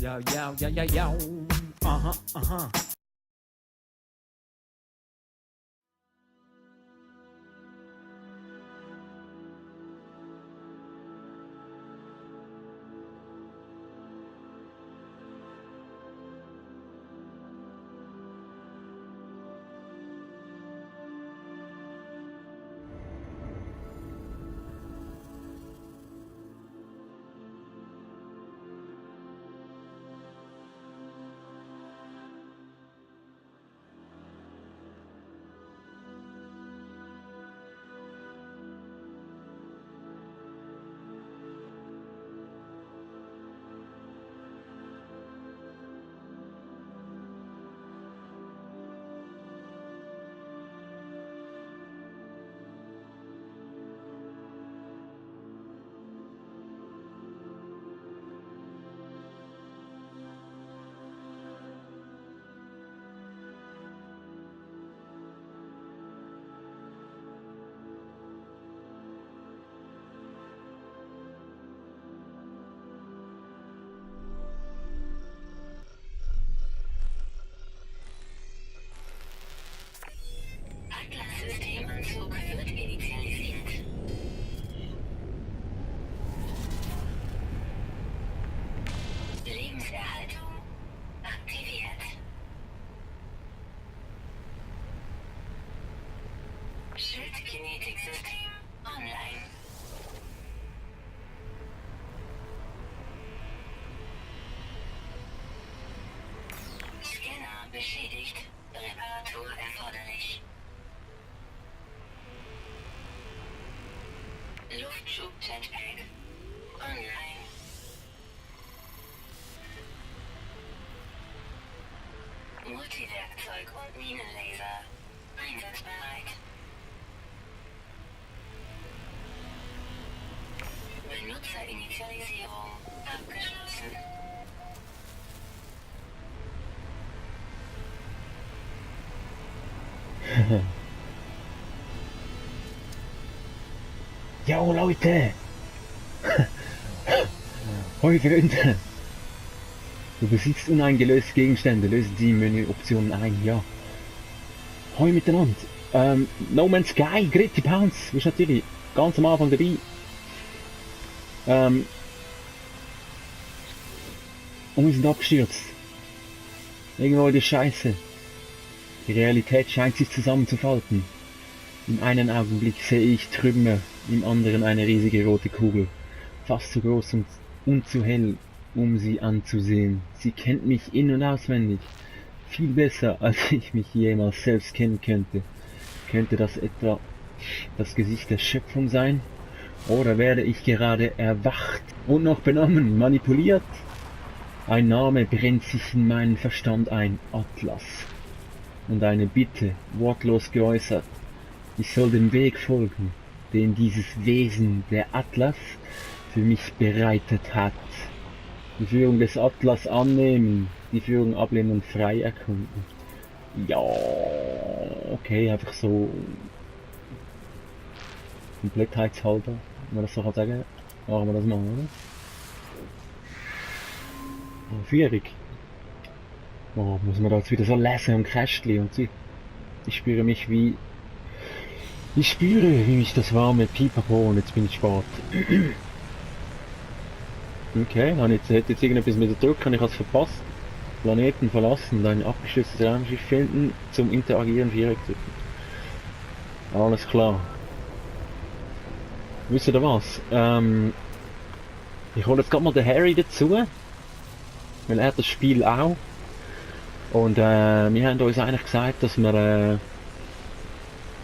Yo, yo, yo, yo, yo. Uh-huh, uh-huh. Atlas-Systemanzug wird initialisiert. Lebenserhaltung aktiviert. Schildkinetiksystem online. Scanner beschädigt. Reparatur erforderlich. Luftschub-Jetpack online. Multiwerkzeug und Minenlaser einsatzbereit. Benutzerinitialisierung abgeschlossen. Jo Leute! Hoi Freunde! Du besitzt uneingelöste Gegenstände, löse die Menüoptionen ein, ja. Hoi miteinander! No Man's Sky, Gritty Pounds, bist natürlich ganz am Anfang dabei. Und wir sind abgestürzt. Irgendwo in der Scheiße. Die Realität scheint sich zusammenzufalten. Im einen Augenblick sehe ich Trümmer, im anderen eine riesige rote Kugel. Fast zu groß und zu hell, um sie anzusehen. Sie kennt mich in- und auswendig. Viel besser, als ich mich jemals selbst kennen könnte. Könnte das etwa das Gesicht der Schöpfung sein? Oder werde ich gerade erwacht und noch benommen, manipuliert? Ein Name brennt sich in meinen Verstand ein, Atlas. Und eine Bitte, wortlos geäußert. Ich soll dem Weg folgen, den dieses Wesen, der Atlas, für mich bereitet hat. Die Führung des Atlas annehmen, die Führung ablehnen und frei erkunden. Ja, okay, einfach so komplettheitshalber, wenn man das so kann sagen, machen wir das mal, oder? Führung. Oh, muss man da jetzt wieder so lesen und Kästchen und so. Ich spüre, wie mich das warme Pipapo und jetzt bin ich spät. Okay, hätte jetzt irgendetwas mit der Druck, ich es verpasst. Planeten verlassen, ein abgestürztes Raumschiff finden, zum Interagieren Viereck drücken. Alles klar. Wisst ihr was? Ich hole jetzt gerade mal den Harry dazu, weil er hat das Spiel auch. Und wir haben uns eigentlich gesagt, dass wir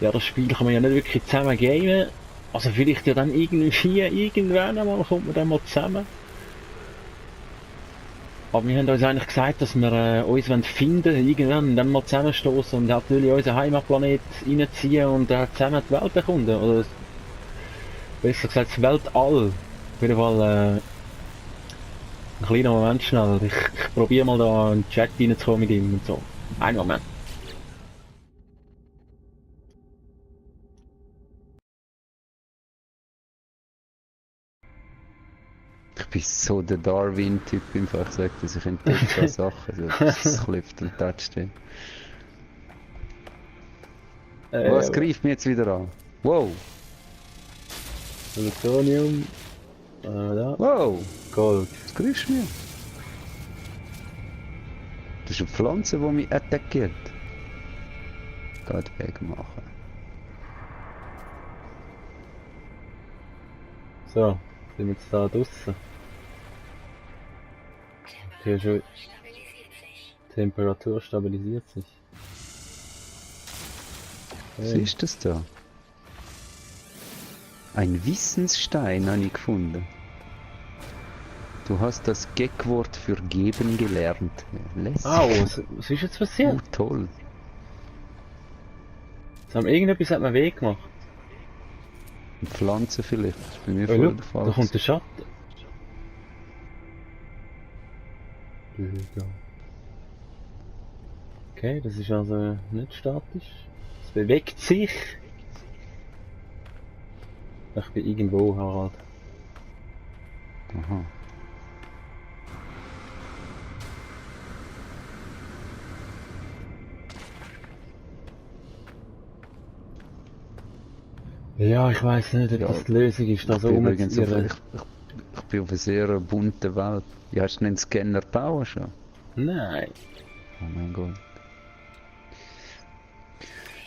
ja, das Spiel kann man ja nicht wirklich zusammen gamen. Also vielleicht ja dann irgendwie, irgendwann einmal kommt man dann mal zusammen. Aber wir haben uns eigentlich gesagt, dass wir uns finden irgendwann, dann mal zusammenstoßen und natürlich unseren Heimatplanet reinziehen und zusammen die Welt erkunden. Oder besser gesagt das Weltall. Auf jeden Fall ein kleiner Moment schnell. Ich probiere mal da in den Chat reinzukommen mit ihm und so. Einen Moment. Ich bin so der Darwin-Typ im Fall. Ich sag das, ich entdecke da Sachen. Das klopft und toucht den. Was greift mich jetzt wieder an? Wow! Plutonium. Da. Wow! Gold. Was greifst du mir? Das ist eine Pflanze, die mich attackiert. Geht wegmachen. So, sind wir jetzt da draussen. Hier schon Stabilisiert sich. Temperatur stabilisiert sich. Was ist das da? Ein Wissensstein habe ich gefunden. Du hast das Geckwort für geben gelernt. Lässig. Au, was ist jetzt passiert? Oh, toll. Irgendetwas hat mir weh gemacht. Eine Pflanze vielleicht. Das ist bei mir Oh, voll schau, der Fall. da kommt der Schatten. Okay, das ist also nicht statisch. Es bewegt sich. Ich bin irgendwo, Harald. Aha. Ja, ich weiß nicht, ob Ja, das die Lösung ist, da Ich so bin übrigens auf, rumzuirren. ich bin auf einer sehr bunten Welt. Ja, hast du einen Scanner gebaut schon? Nein. Oh mein Gott.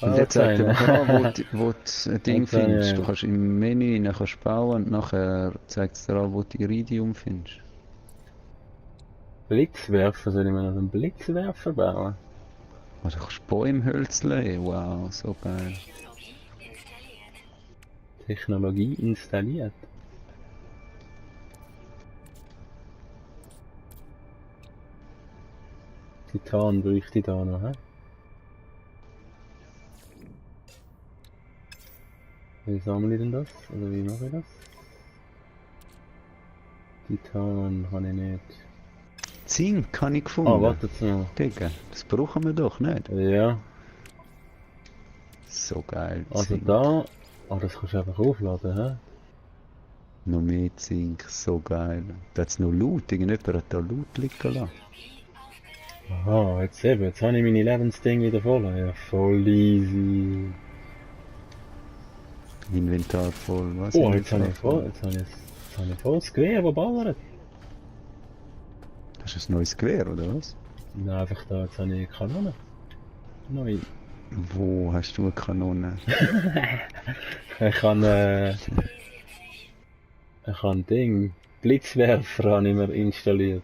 Ah, Und jetzt zeigt er kleine. mir an, wo du ein Ding Jetzt habe ich- findest. Du kannst im Menü rein kannst bauen und nachher zeigt es dir an, wo du Iridium findest. Blitzwerfer, soll ich mir noch einen Blitzwerfer bauen? Also du kannst Bäume hölzeln. Wow, so geil. Technologie installiert. Technologie installiert. Titan bräuchte ich da noch, hä? Wie sammle ich denn das? Oder wie mache ich das? Titan habe ich nicht. Zink habe ich gefunden. Ah, warte jetzt noch. Digga, das brauchen wir doch nicht. Ja, So geil. also Zink. da. Ah, das kannst du einfach aufladen, hä? Noch mehr Zink, so geil. Da hat's noch Loot, irgendjemand hat da Loot liegen lassen. Aha, jetzt eben, jetzt habe ich meine Lebensdinge wieder voll. Ja, voll easy. Inventar voll, was? Oh, jetzt Inventar habe ich voll, jetzt habe ich voll das Gewehr, das ballert. Hast du ein neues Gewehr, oder was? Nein, einfach da, jetzt habe ich eine Kanone. Neu. Wo hast du eine Kanone? Ich kann, Ding, Blitzwerfer habe ich mir installiert.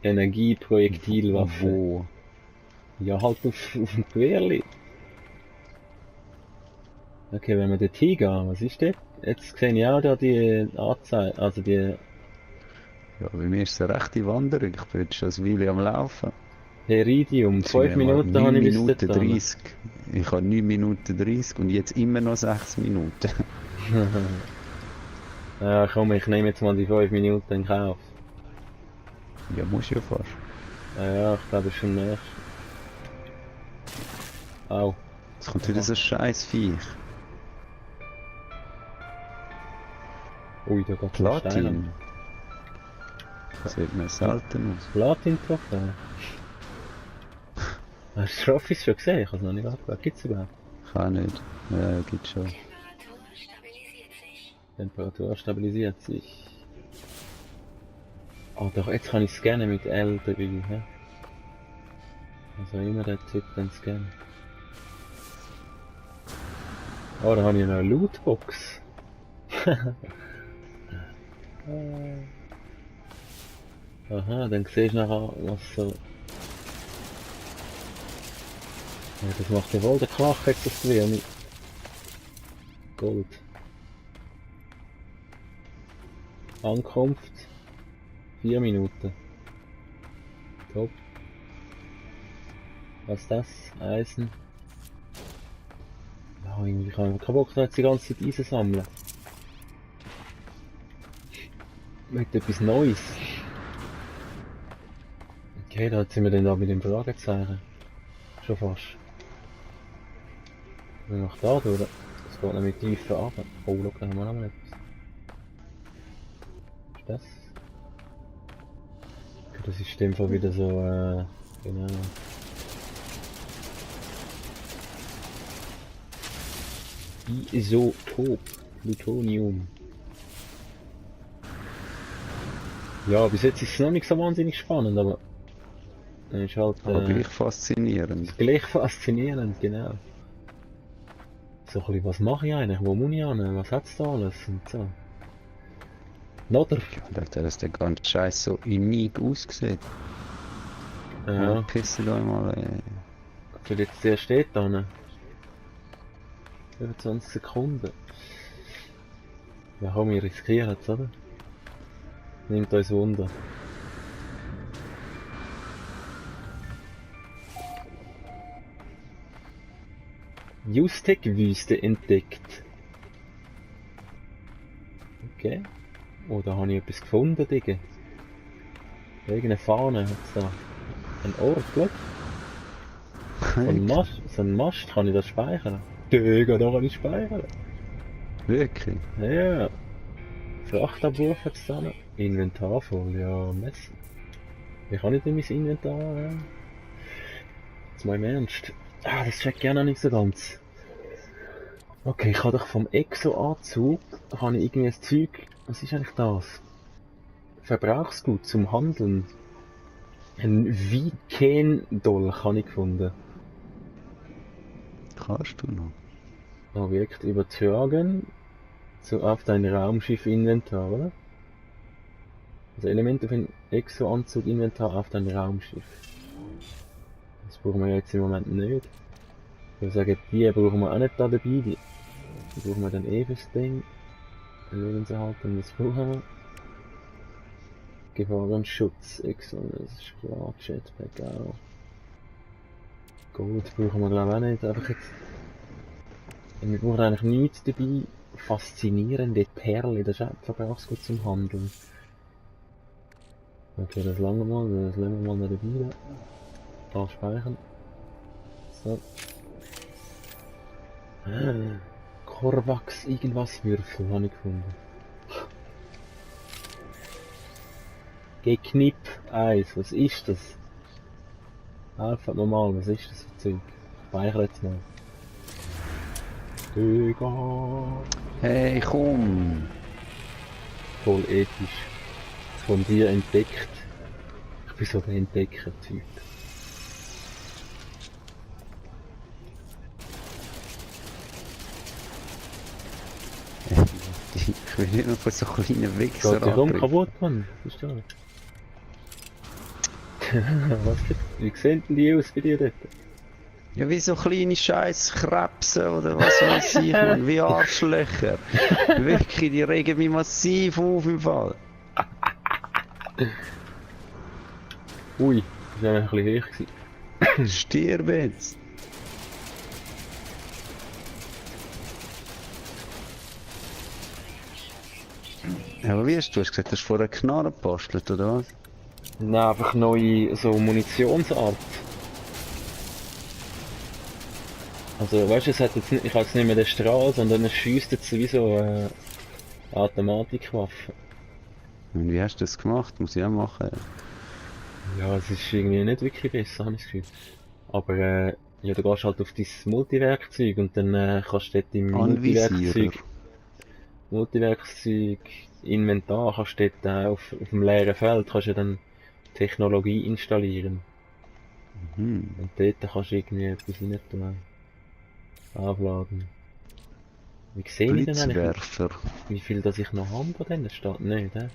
Energieprojektilwaffe. Wo? Ja, halt auf dem Gewehrli. Okay, wenn wir dort hingehen, was ist das? Jetzt sehe ich auch da die Anzeige, also die Ja, bei mir ist es eine rechte Wanderung. Ich bin jetzt schon ein Weile am Laufen. Heridium. 5 Minuten habe ich bis 9 Minuten dort. 30. Ich habe 9 Minuten 30 und jetzt immer noch 6 Minuten. Ja, komm, ich nehme jetzt mal die 5 Minuten in Kauf. Ja, muss ja fast. Ja, ich glaube, das ist schon nächstes. Au. Es kommt wieder so ein scheiß Viech. Ui, da geht Platin. Das sieht mir selten aus. Platin-Trophäe. Hast du Trophys schon gesehen? Ich habe es noch nicht angeschaut. Gibt es überhaupt? Kann nicht. Ja, gibt schon. Temperatur stabilisiert sich. Temperatur stabilisiert sich. Oh, doch, jetzt kann ich scannen mit L dabei, hä? Also immer der Typ dann scannen. Oh, da habe ich noch eine Lootbox. Aha, dann siehst du nachher, was so... Ja, das macht ja wohl der Krach jetzt das Gewehr mit Gold. Ankunft 4 Minuten. Top. Was ist das? Eisen. Ja, irgendwie kann ich keinen Bock da jetzt die ganze Zeit Eisen sammeln. Mit etwas Neues. Okay, da sind wir dann da mit dem Fragezeichen. Schon fast. Wir noch da durch. Es geht nämlich tiefer runter. Oh, schau, da haben wir noch mal etwas. Was ist das? Das ist in dem Fall wieder so, genau. Isotop, Plutonium. Ja, bis jetzt ist es noch nicht so wahnsinnig spannend, aber es ist halt Aber gleich faszinierend. gleich faszinierend, genau. So ein bisschen, was mache ich eigentlich, wo muss ich hin, was hat's da alles und so. Oder? Dass der ganze Scheiß so unique aussieht. Ja, Pissen da mal. vielleicht der steht da. 25 Sekunden. Ja, komm, wir riskieren es, oder? Nimmt uns Wunder. Justek-Wüste entdeckt. Okay. Oh, da habe ich etwas gefunden, Digga. Irgendeine Fahne hat es da. Ein Ort, glaub. So ein Mast, kann ich das speichern? Digga, da kann ich speichern. Wirklich? Ja. Frachtabuch hat es da noch. Inventar voll, ja, messen. Wie kann ich denn mein Inventar? Jetzt mal im Ernst. Ah, das checkt gerne nicht so ganz. Okay, ich kann doch vom Exo-Anzug, kann ich irgendwie ein Zeug, was ist eigentlich das? Verbrauchsgut zum Handeln. Ein Weekend-Dolch habe ich gefunden. Kannst du noch? Objekt übertragen so auf dein Raumschiff-Inventar, oder? Also Elemente für ein Exo-Anzug-Inventar auf dein Raumschiff. Das brauchen wir jetzt im Moment nicht. Ich würde sagen, die brauchen wir auch nicht da dabei. Die brauchen wir dann eh fürs Ding. Lebenserhaltung, das brauchen wir. Gefahrenschutz, Exo, das ist klar. Jetpack auch. Gold brauchen wir glaube ich auch nicht. Einfach jetzt. Wir brauchen eigentlich nichts dabei. Faszinierende Perle, das ist auch Verbrauchsgut zum Handeln. Okay, das lange mal, das lassen wir mal nicht dabei. Da speichern. So. Korvax irgendwas Würfel habe ich gefunden. Geknipp Eis, was ist das? Helft mir mal, was ist das für Zeug? Speichern jetzt mal. Digga. Hey, komm! Voll ethisch. Von dir entdeckt. Ich bin so der Entdecker-Typ. Ich will nicht mehr von so kleinen Wichser Geht rum kaputt, Mann. Verstehst du? Wie sehen denn die aus bei dir dort? Ja, wie so kleine scheiß Krebsen oder was weiß ich, man, wie Arschlöcher. Wirklich, die regen mich massiv auf im Fall. Ui, das war ein bisschen hoch gewesen. Stirb jetzt. Ja, aber wie hast du gesagt, hast du vorher Knarre gebastelt, oder was? Nein, einfach neue so Munitionsart. Also weißt du, es hat jetzt nicht, ich habe jetzt nicht mehr den Strahl, sondern es schiesst jetzt wie so Automatikwaffe. Und wie hast du das gemacht? Muss ich auch machen. Ja, es ist irgendwie nicht wirklich besser, habe ich das Gefühl. Aber ja, du gehst halt auf dein Multiwerkzeug und dann kannst du dort im Anvisierer. Multiwerkzeug Inventar kannst du dort auf dem leeren Feld kannst du dann Technologie installieren. Mhm. Und dort kannst du irgendwie etwas rein tun. Aufladen. Wie sehe ich denn eigentlich, Blitzwerfer. wie viel das ich noch habe von denen? Steht nicht, hä?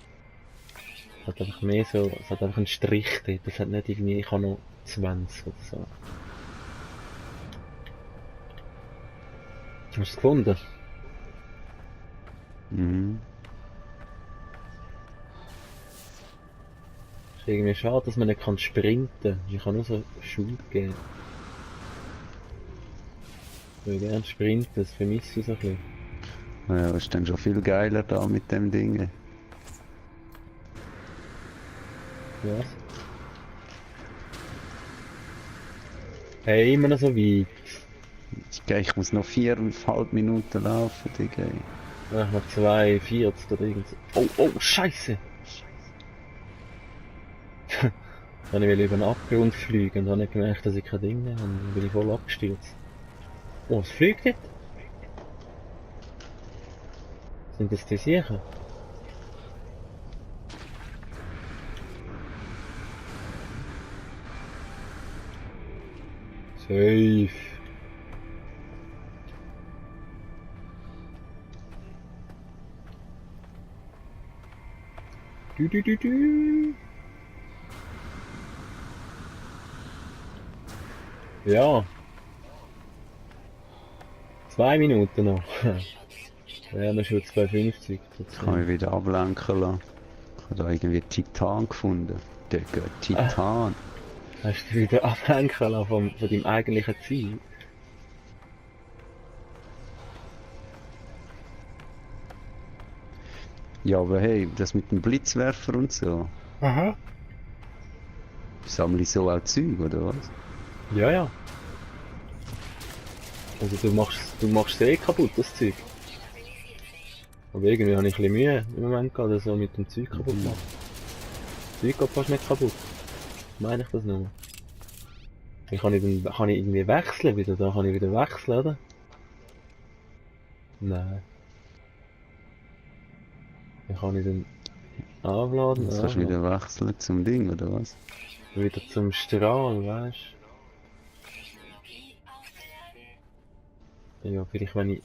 Es hat einfach mehr so, es hat einfach einen Strich dort, es hat nicht irgendwie, ich habe noch 20 oder so. Hast du es gefunden? Mhm. Ist irgendwie schade, dass man nicht kann sprinten. Ich kann nur so Schub geben. Ich würde gerne sprinten, das vermisse ich so ein bisschen. Ja, das ist dann schon viel geiler da mit dem Ding. Was? Hey, immer noch so weit. Ich muss noch 4,5 Minuten laufen, Digga. Ach, noch 42 oder irgend so. Oh, oh, Scheiße! Dann wollte ich über den Abgrund fliegen und dann habe ich gemerkt, dass ich kein Ding mehr habe. Dann bin ich voll abgestürzt. Oh, es fliegt dort. Sind das die sicher? Safe. Du. Ja. 2 Minuten noch. Ja, das ist schon 2,50. Ich kann mich wieder ablenken lassen. Ich habe da irgendwie Titan gefunden. Der Titan. Hast du wieder ablenken lassen von deinem eigentlichen Ziel? Ja, aber hey, das mit dem Blitzwerfer und so. Aha. Sammle ich so auch Zeug, oder was? Ja, ja. Also du machst es eh kaputt, das Zeug. Aber irgendwie habe ich ein bisschen Mühe im Moment gerade so mit dem Zeug kaputt machen. Das Zeug geht fast nicht kaputt. Meine ich das nur? Kann ich irgendwie wechseln wieder? Da kann ich wieder wechseln, oder? Nein. Dann kann ich dann aufladen. Jetzt kannst du wieder wechseln zum Ding, oder was? Wieder zum Strahl, weißt Technologie aufgeladen. du? Ja, vielleicht wenn ich...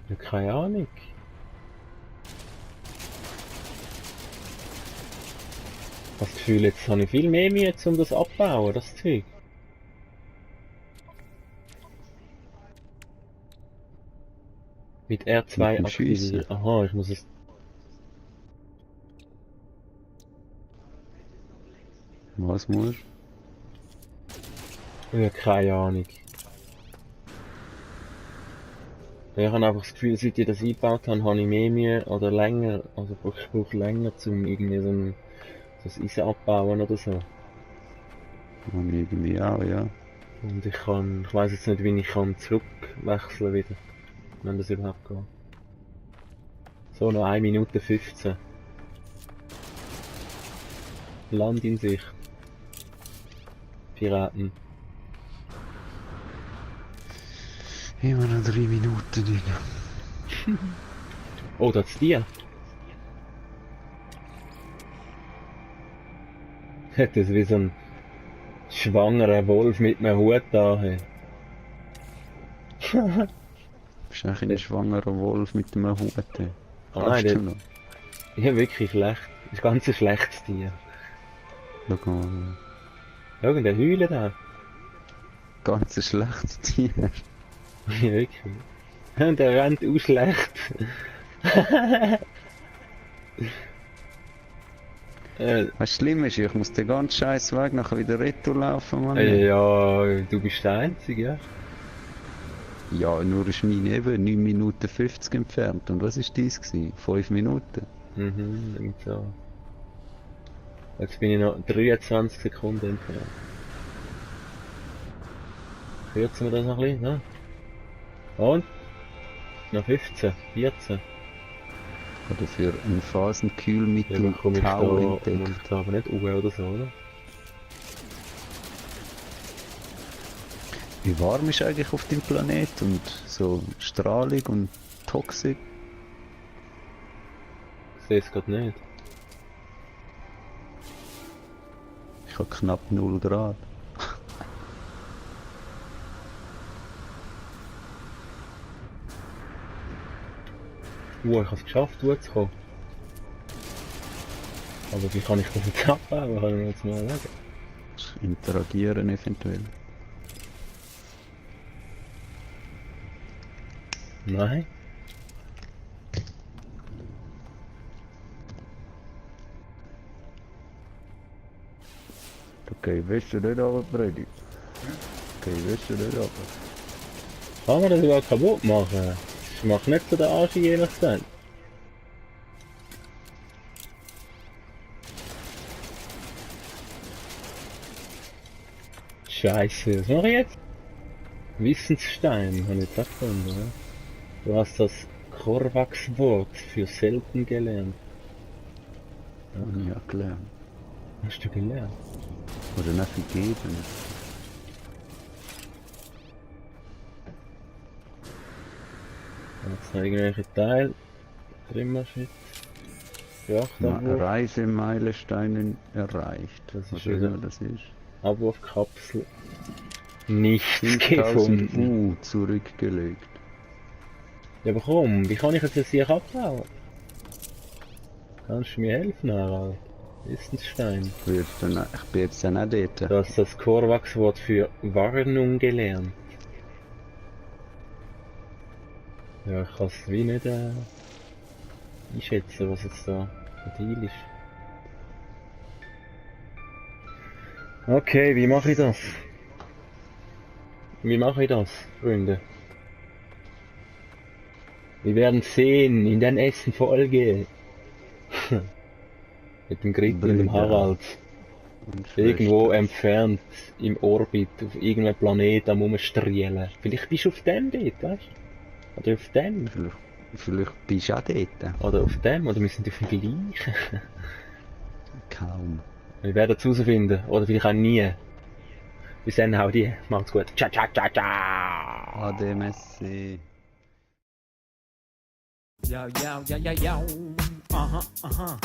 Ja, keine Ahnung. Ich habe das Gefühl, jetzt habe ich viel mehr Mühe, um das abbauen, das Zeug. Mit R2 Mit dem aktivieren. Schiessen. Aha, ich muss es... Was muss? Ja, keine Ahnung. Ich habe einfach das Gefühl, seit ich das eingebaut habe, habe ich mehr Mühe oder länger, also ich brauche länger, um irgendwie so ein Eisen abbauen oder so. Und irgendwie auch, ja. Und ich weiss jetzt nicht, wie ich kann zurückwechseln wieder. Wenn das überhaupt geht. So, noch 1 Minute 15. Land in Sicht. Piraten. Immer noch 3 Minuten drin. Oh, das ist die. Das ist wie so ein schwangerer Wolf mit einem Hut da. Hey. Bist du eigentlich ein schwangerer Wolf mit einem Hut? Oh nein, Kannst du noch? Ja, wirklich schlecht. Das ist ganz ein schlechtes Tier. Schau mal. Irgendein Heulen da. Ganz ein schlechtes Tier. Ja, wirklich. Und der rennt auch schlecht. Was schlimm ist, ich muss den ganzen scheiß Weg nachher wieder retour laufen, Mann. Ja, du bist der Einzige, ja? Ja, nur ist mein eben 9 Minuten 50 entfernt. Und was ist dies gewesen? 5 Minuten? Mhm, irgend so. Jetzt bin ich noch 23 Sekunden entfernt. Kürzen wir das noch ein bisschen, ne? Und? Noch 15, 14. Oder für ein Ja, Phasenkühlmittel dann komme ich da, Tau muss entdeckt. da aber nicht Uhr oder so, oder? Wie warm ist eigentlich auf dem Planet und so Strahlung und Toxik? Ich sehe es gerade nicht. Ich habe knapp 0 Grad. Ich habe es geschafft, zu kommen. Aber wie kann ich das jetzt abbauen? Kann ich mir jetzt mal sagen. Interagieren eventuell. Nein. Okay, willst du nicht aber, Brady? Okay, willst du nicht aber? Kann man das überhaupt kaputt machen? Ich mach nicht so den Arsch in jener Zeit. Scheiße, was mache ich jetzt? Wissensstein, habe ich das gefunden, ja? Du hast das Korvax-Wort für selten gelernt. Habe ich ja gelernt. Hast du gelernt? Oder nicht gegeben. Jetzt noch irgendwelche Teile drin Schritt. Frachtabwurf, Reisemeilensteine erreicht. Das ist Oder wieder- so das ist. Abwurfkapsel. Nichts 5000 gefunden. zurückgelegt. Ja, aber komm, wie kann ich jetzt das hier abbauen? Kannst du mir helfen, Harald? Wissensstein. Ich bin jetzt dann auch dort. Du hast das Korvax-Wort für Warnung gelernt. Ja, ich kann es wie nicht einschätzen, was jetzt da der Deal ist. Okay, wie mache ich das? Wie mache ich das, Freunde? Wir werden sehen in der nächsten Folge. Mit dem Grit und dem Brüder. Harald. Und Irgendwo Schwester. entfernt im Orbit auf irgendeinem Planet am rumstrielen. Vielleicht bist du auf dem dort, weißt du? Oder auf dem. Vielleicht bist du auch dort. Oder auf dem. Oder wir sind auf dem gleichen. Kaum. Wir werden es herausfinden. Oder vielleicht auch nie. Bis dann, hau die. Macht's gut. Ciao, ciao, ciao, ciao. Ade, Messi. Yo, yo, yo, yo, yo. Uh-huh, uh-huh.